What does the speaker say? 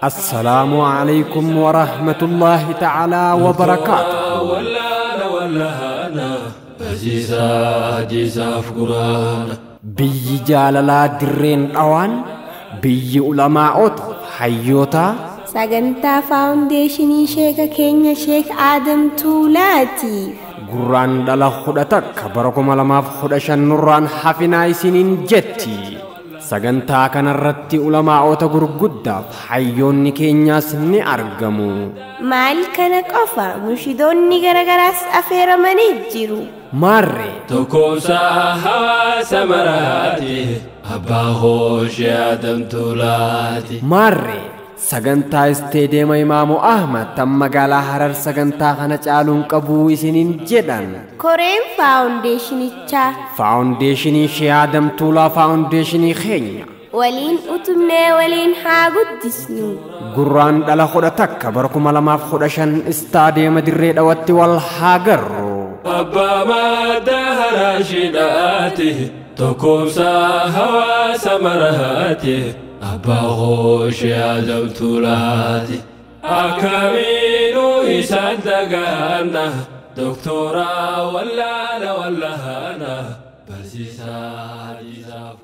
Assalaamu alaykum wa rahmatullaahi ta'aalaa wa barakaatu. Biyyi jaalalaa dirreen dhawaan, biyyi ulamaa'ota hayyootaa, Sagantaa faawundeeshinii sheeka keenya Sheek Aadam Tuulaatiif gurraan dhala 11 bara 2015 nurraan hafinaa isiniin jetti. Sagantaa kanarratti ulamaa'ota gurguddaaf hayyoonni keenyaas ni argamu. Maal kana qofa, mushidoonni garagaraas affeeramanii jiru. Maarree Tokkoomsaa hawaasa maraati, abbaa hooshee Aadam Tuulaati. Maarree sagantaa isteedeema Imaamu Ahmad tan magaalaa Harar sagantaa kana caaluun qabuu isiniin jedhan. Koreen faawundeeshinichaa Faawundeeshinii Shee Aadam Tuulaa faawundeeshinii keenya waliin utubnee waliin haa guddisnu. Gurraan dhala 11 bara 2015 istaadeema dirree dhawatti wal haa garru. Abbaa madda haraashiidhaati, tokkoomsaa hawaasa maraati, abbaa hooshee Aadam Tuulaati. Akkamiinuu isaan dagaanna, doktora wallaala wallaana, barsiisaa hadiisaaf.